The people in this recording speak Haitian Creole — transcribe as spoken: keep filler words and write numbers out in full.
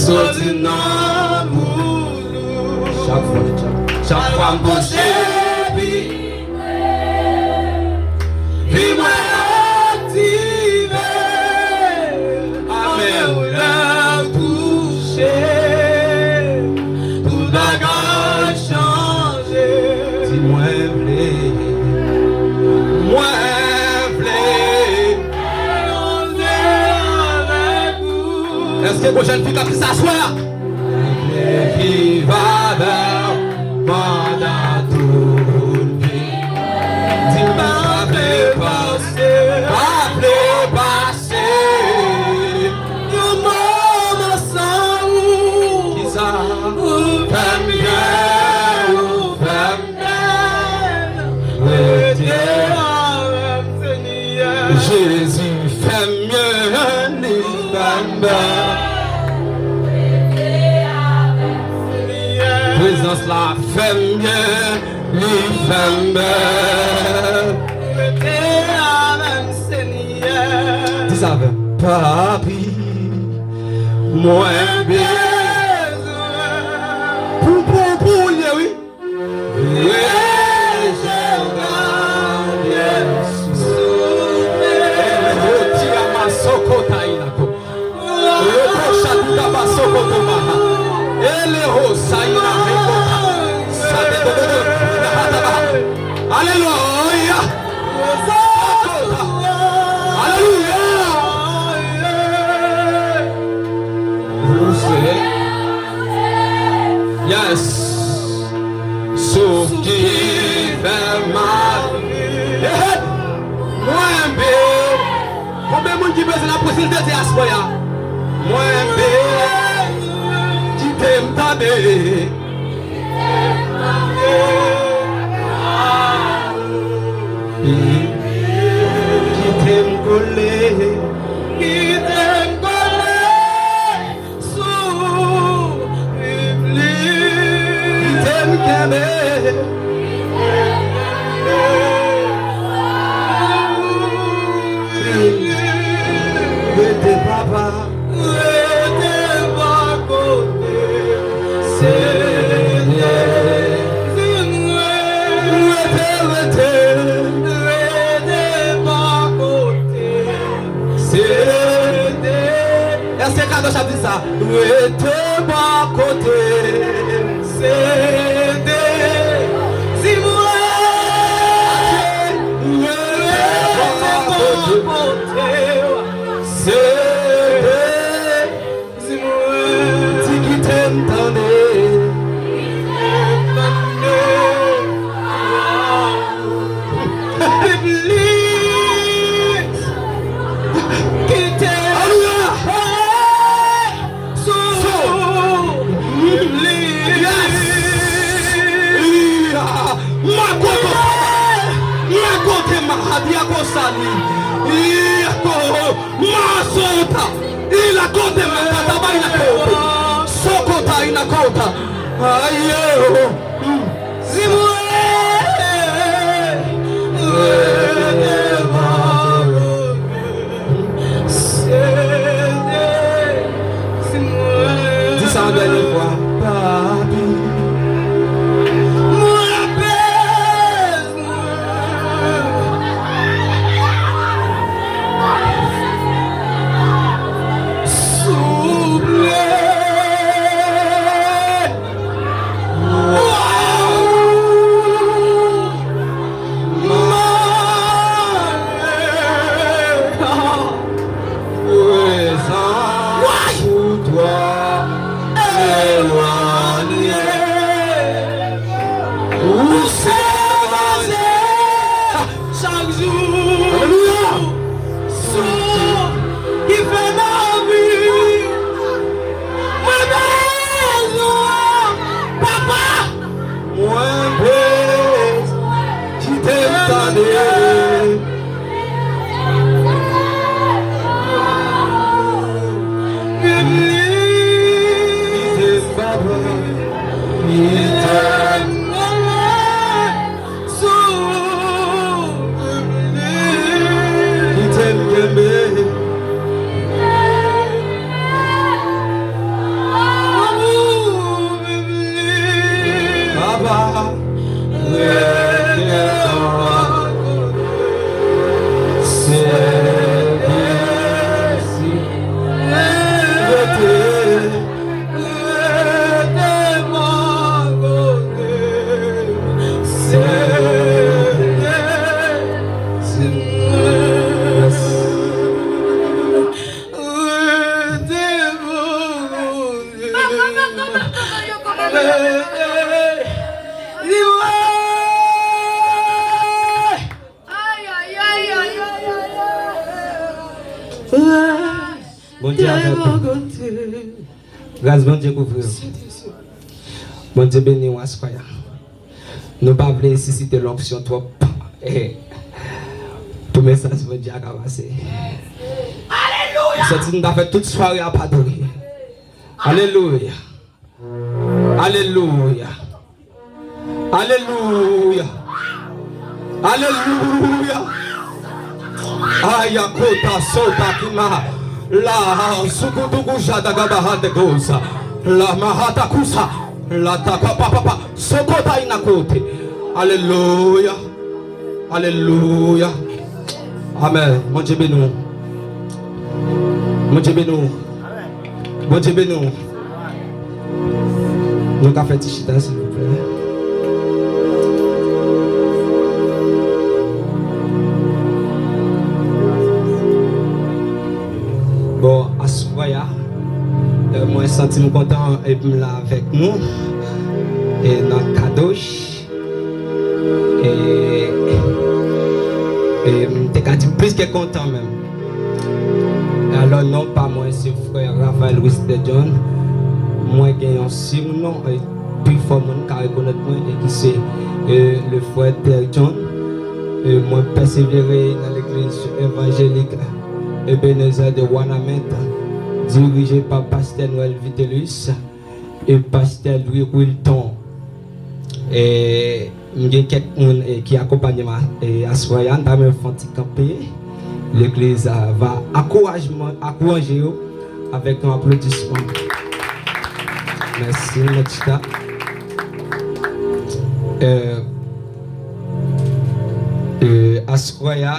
Soti nan boudouk. Chak fwa, chak, chak fwa m pwoche pi pre, vi mwen aktive. Amèn. Lè w touche, tout bagay chanje. Di mwen vle, mwen vle. Èske gon jèn fi k ap di sa aswè a? Mwen vle viv avè w pandan tout vi. Di m pa vle pase, pa vle pase yon moman san ou. Kisa? Ou fè m byen, ou fè m byen. Rete avè m, Senyè. Jezi fè m byen, li fè m byen. Prezans la fè m byen, li fè m byen. Rete avè m, Senyè. Di sa avè m. Papi, mwen bezwen. Pou, pou, pou ou l ye, wi. Rejè w gade sou mwen. Roti a masoko tayinako. Roko shatuka basoko tomaha. Ele ho sayina rekota. Sate dododo. Aleluya. Aleluya. Pouse. Yes. Souf ki fè mal. Hey, hey. Mwen be. Konbyen moun ki bezwen laprezans de Dye aswè a? Mwen be. Kite m tande. Kite m kole. Kite m kole. Sou Bib li. Kite m kenbe. Rete papa. Rete bò kote. Sete. Rete, rete. Rete bò kote. Sete. Èske Kadosh ap di sa? Rete bò kote. Sete. Di mwen. Rete bò kote. Sete. Di mwen. Di kite m tande. Kite m tande. Bib li. Kite. Aleluya. Sou. Sou. Bib li. Yes. Iya. Makoto. Makote mahadi akosani. Iya. Masota, ila kote makata baina kote. Sokota ina kota. Ayo. Zimwe. Di sa yon dènye fwa. Papi. Mwen bezwen. Souple. Prezans ou twò elwanye. Bondye avèk ou. Gras Bondye kouvri w. Bondye beni w aswè a. Nou pa vle sisite lonksyon twòp, eh, pou mesaj Bondye a ka pase. M santi nou ta fè tout sware a pa adore. Alelouya. Alelouya. Alelouya. Alelouya. Ayakota sota kima. La sukutuku jada gabahate gosa. La mahata kusa. La takapapapa. Sokota inakote. Alelouya. Alelouya. Amèn. Bondye beni w. Bondye beni w. Bondye beni w. Nou ka fè ti chita, silvouplè. Bon, aswè a, eh, mwen santi m kontan epi m la avèk nou, e nan Kadosh. E, e m te ka di m plis ke kontan menm. Alò, non pa mwen se frè Raphaël Wister John. Mwen gen yon sirnon, e pifò moun ka rekonèt mwen, e ki se, e, le frè Terre John. E mwen pèsevere nan legliz evanjelik Ebenezer de Wanament, dirije pa pastè Noël Vitelus e pastè Louis Wilton. E m gen kèk moun, e, ki akonpanye m a, e, aswè a, n ta menm fè yon ti kanpe. Legliz a va akourajman, akouraje yo avèk yon aplodisman. Mèsi, Notita. E, e, aswè a,